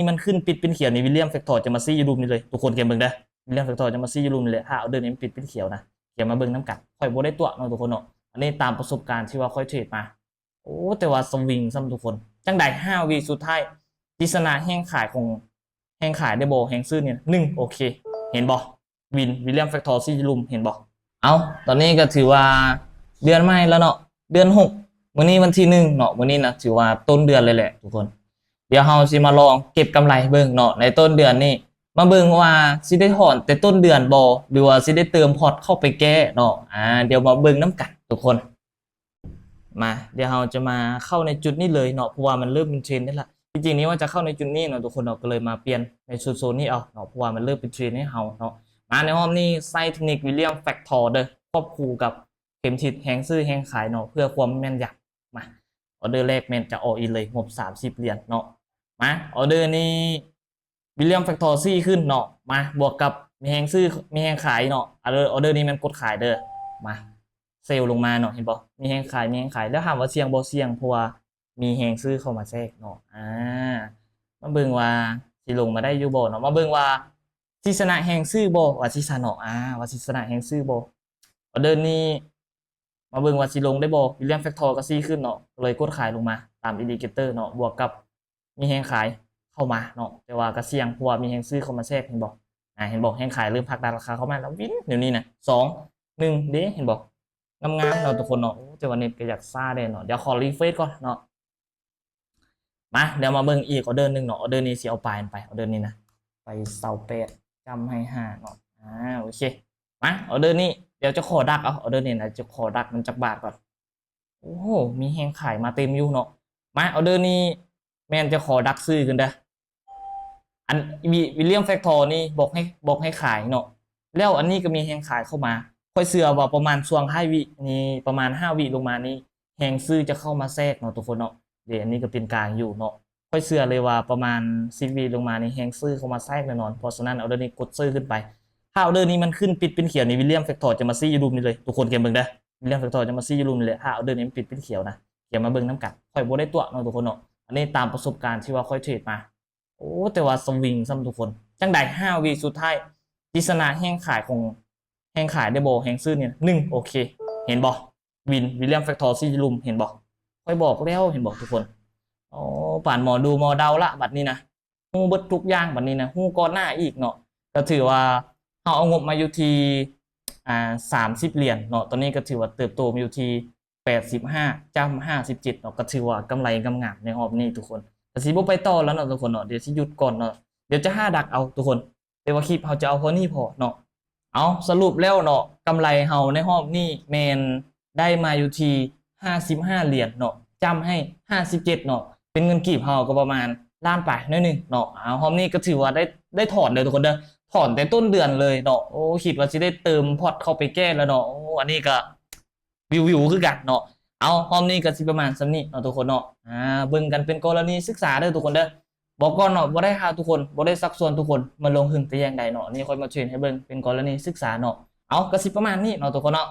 ນີ້ມັນຂຶ້ນປິດເປັນຂຽວນີ້ ວິລຽມແຟັກທໍຈະມາຊີ້ຢູ່ລຸ່ມນີ້ເລີຍ ທຸກຄົນກຽມເບິ່ງເດີ ວິລຽມແຟັກທໍຈະມາຊີ້ຢູ່ລຸ່ມນີ້ແຫຼະ ຖ້າອອເດີນີ້ມັນປິດເປັນຂຽວນະ ກຽມມາເບິ່ງນຳກັນ ຂ້ອຍບໍ່ໄດ້ຕົວະເນາະ ທຸກຄົນເນາະ ອັນນີ້ຕາມປະສົບການທີ່ວ່າຂ້ອຍເທຣດມາ ໂອ້ ແຕ່ວ່າສະວິງຊ້ຳ ທຸກຄົນ ຈັ່ງໃດ ຫ້າວິສຸດທ້າຍ ທີ່ຊະນະແຮງຂາຍຂອງ ແຮງຂາຍໄດ້ບໍ່ ແຮງຊື້ນີ້ ໜຶ່ງ ໂອເຄ ເຫັນບໍ່ ວິນ ວິລຽມແຟັກທໍຊີ້ຢູ່ລຸ່ມ ເຫັນບໍ່ ເອົ້າ ຕອນນີ້ກໍຖືວ່າເດືອນໃໝ່ແລ້ວເນາະ ເດືອນຫົກ ມື້ນີ້ວັນທີໜຶ່ງເນາະ ມື້ນີ້ນະ ຖືວ່າຕົ້ນເດືອນເລີຍແຫຼະ ທຸກຄົນ ດຽວເຮົາຊິມາລອງເກັບກຳໄລເບິ່ງເນາະ ໃນຕົ້ນເດືອນນີ້ ມາເບິ່ງວ່າຊິໄດ້ຖອນແຕ່ຕົ້ນເດືອນບໍ່ ຫຼືວ່າຊິໄດ້ເຕີມພອດເຂົ້າໄປແກ້ເນາະ ອາ ດຽວມາເບິ່ງນຳກັນ ທຸກຄົນ ມາ ດຽວເຮົາຈະມາເຂົ້າໃນຈຸດນີ້ເລີຍເນາະ ເພາະວ່າມັນເລີ່ມເປັນເທຣນແລ້ວລະ ທີ່ຈິງນີ້ວ່າຈະເຂົ້າໃນຈຸດນີ້ເນາະ ທຸກຄົນເນາະ ກໍເລີຍມາປ່ຽນໃນຊຸດໂຊນນີ້ເອົາເນາະ ເພາະວ່າມັນເລີ່ມເປັນເທຣນໃຫ້ເຮົາເນາະ ມາ ໃນຮອບນີ້ໃຊ້ເທັກນິກວິລຽມແຟັກທໍເດີ ຄວບຄູ່ກັບເຂັມທິດແຮງຊື້ແຮງຂາຍເນາະ ເພື່ອຄວາມແມ່ນຢຳ ມາ ອອເດີແລກແມ່ນຈະ ອອລອິນ ເລີຍ ງົບສາມສິບຫຼຽນເນາະ ມາ ອອເດີນີ້ ວິລຽມແຟັກທໍຊີ້ຂຶ້ນເນາະ ມາ ບວກກັບມີແຮງຊື້ ມີແຮງຂາຍເນາະ ອອເດີ ອອເດີນີ້ແມ່ນກົດຂາຍເດີ ມາ ເຊວລົງມາເນາະ ເຫັນບໍ່ ມີແຮງຂາຍ ມີແຮງຂາຍ ແລ້ວຖາມວ່າສ່ຽງບໍ່ ສ່ຽງ ເພາະວ່າມີແຮງຊື້ເຂົ້າມາແຊກເນາະ ອາ ມາເບິ່ງວ່າຊິລົງມາໄດ້ຢູ່ບໍ່ເນາະ ມາເບິ່ງວ່າຊິຊະນະແຮງຊື້ບໍ່ ວ່າຊິຊະເນາະ ອາ ວ່າຊິຊະນະແຮງຊື້ບໍ່ ອອເດີນີ້ ມາເບິ່ງວ່າຊິລົງໄດ້ບໍ່ ວິລຽມແຟັກທໍກໍຊີ້ຂຶ້ນເນາະ ກໍເລີຍກົດຂາຍລົງມາຕາມອິນດິເຄເຕີເນາະ ບວກກັບມີແຮງຂາຍເຂົ້າມາເນາະ ແຕ່ວ່າກໍສ່ຽງ ເພາະວ່າມີແຮງຊື້ເຂົ້າມາແຊກ ເຫັນບໍ່ ອາ ເຫັນບໍ່ ແຮງຂາຍເລີ່ມຜັກດັນລາຄາເຂົ້າມາແລ້ວ ວິນ ແນວນີ້ນະ ສອງ ໜຶ່ງ ເດ້ ເຫັນບໍ່ ງາມໆເນາະ ທຸກຄົນເນາະ ໂອ້ ແຕ່ວ່າເນັດກໍຢາກຊ້າແດ່ເນາະ ດຽວຂໍຣີເຟຣຊກ່ອນເນາະ ມາ ດຽວມາເບິ່ງອີກອອເດີໜຶ່ງເນາະ ອອເດີນີ້ຊິເອົາປາຍມັນໄປ ອອເດີນີ້ນະ ໄປຊາວແປດ ຈ້ຳໃຫ້ຫ້າເນາະ ອາ ໂອເຄ ມາ ອອເດີນີ້ ດຽວຈະຂໍດັກເອົາ ອອເດີນີ້ນະ ຈະຂໍດັກມັນຈັກບາດກ່ອນ ໂອ້ໂຫ ມີແຮງຂາຍມາເຕັມຢູ່ເນາະ ມາ ອອເດີນີ້ແມ່ນຈະຂໍດັກຊື້ຂຶ້ນເດີ ອັນ ວິ ວິລຽມແຟັກທໍນີ້ບອກໃຫ້ ບອກໃຫ້ຂາຍເນາະ ແລ້ວອັນນີ້ກໍມີແຮງຂາຍເຂົ້າມາ ຂ້ອຍເຊື່ອວ່າປະມານຊ່ວງທ້າຍວິນີ້ ປະມານຫ້າວິລົງມານີ້ ແຮງຊື້ຈະເຂົ້າມາແຊກເນາະ ທຸກຄົນເນາະ ເດ ອັນນີ້ກໍເປັນກາງຢູ່ເນາະ ຂ້ອຍເຊື່ອເລີຍວ່າປະມານສິບວິລົງມານີ້ ແຮງຊື້ເຂົ້າມາແຊກແນ່ນອນ ເພາະສະນັ້ນ ອອເດີນີ້ກົດຊື້ຂຶ້ນໄປ ຖ້າອອເດີນີ້ມັນຂຶ້ນປິດເປັນຂຽວນີ້ ວິລຽມແຟັກທໍຈະມາຊີ້ຢູ່ລຸ່ມນີ້ເລີຍ ທຸກຄົນກຽມເບິ່ງເດີ ວິລຽມແຟັກທໍຈະມາຊີ້ຢູ່ລຸ່ມນີ້ແຫຼະ ຖ້າອອເດີນີ້ມັນປິດເປັນຂຽວນະ ກຽມມາເບິ່ງນຳກັນ ຂ້ອຍບໍ່ໄດ້ຕົວະເນາະ ທຸກຄົນເນາະ ອັນນີ້ຕາມປະສົບການທີ່ວ່າຂ້ອຍເທຣດມາ ໂອ້ ແຕ່ວ່າສະວິງຊ້ຳ ທຸກຄົນ ຈັ່ງໃດ ຫ້າວິສຸດທ້າຍ ທີ່ຊະນະແຮງຂາຍຂອງ ແຮງຂາຍໄດ້ບໍ່ ແຮງຊື້ນີ້ ໜຶ່ງ ໂອເຄ ເຫັນບໍ່ ວິນ ວິລຽມແຟັກທໍຊີ້ຢູ່ລຸ່ມ ເຫັນບໍ່ ຂ້ອຍບອກແລ້ວ ເຫັນບໍ່ ທຸກຄົນ ໂອ້ ປານໝໍດູໝໍເດົາລະ ບັດນີ້ນະ ຮູ້ເບິດທຸກຢ່າງ ບັດນີ້ນະ ຮູ້ກ່ອນໜ້າອີກເນາະ ກໍຖືວ່າເຮົາເອົາງົບມາຢູ່ທີ່ ອ່າ ສາມສິບຫຼຽນເນາະ ຕອນນີ້ກໍຖືວ່າເຕີບໂຕມາຢູ່ທີ່ ແປດສິບຫ້າ ຈ້ຳຫ້າສິບເຈັດເນາະ ກໍຖືວ່າກຳໄລງາມໆໃນຮອບນີ້ທຸກຄົນ ກໍຊິບໍ່ໄປຕໍ່ແລ້ວເນາະທຸກຄົນເນາະ ດຽວຊິຢຸດກ່ອນເນາະ ດຽວຈະຫາດັກເອົາທຸກຄົນ ແຕ່ວ່າຄລິບເຮົາຈະເອົາເທົ່ານີ້ພໍເນາະ ເອົາ ສະຫຼຸບແລ້ວເນາະ ກຳໄລເຮົາໃນຮອບນີ້ແມ່ນໄດ້ມາຢູ່ທີ່ຫ້າສິບຫ້າຫຼຽນເນາະ ຈ້ຳໃຫ້ຫ້າສິບເຈັດເນາະ ເປັນເງິນກີບເຮົາກໍປະມານລ້ານປາຍໜ້ອຍໜຶ່ງເນາະ ເອົາ ຮອບນີ້ກໍຖືວ່າໄດ້ ໄດ້ຖອນເດີທຸກຄົນເດີ ຖອນແຕ່ຕົ້ນເດືອນເລີຍເນາະ ໂອ້ ຄິດວ່າຊິໄດ້ເຕີມພອດເຂົ້າໄປແກ້ແລ້ວເນາະ ໂອ້ ອັນນີ້ກໍ ວິວໆຄືກັນເນາະ ເອົາ ຮອບນີ້ກໍຊິປະມານສ່ຳນີ້ເນາະທຸກຄົນເນາະ ອ່າ ເບິ່ງກັນເປັນກໍລະນີສຶກສາເດີທຸກຄົນເດີ ບອກກ່ອນເນາະ ບໍ່ໄດ້ພາທຸກຄົນ ບໍ່ໄດ້ຊັກຊວນທຸກຄົນມາລົງທຶນແຕ່ຢ່າງໃດເນາະ ນີ້ຂ້ອຍມາເທຣດໃຫ້ເບິ່ງເປັນກໍລະນີສຶກສາເນາະ ເອົາ ກໍຊິປະມານນີ້ເນາະທຸກຄົນເນາະ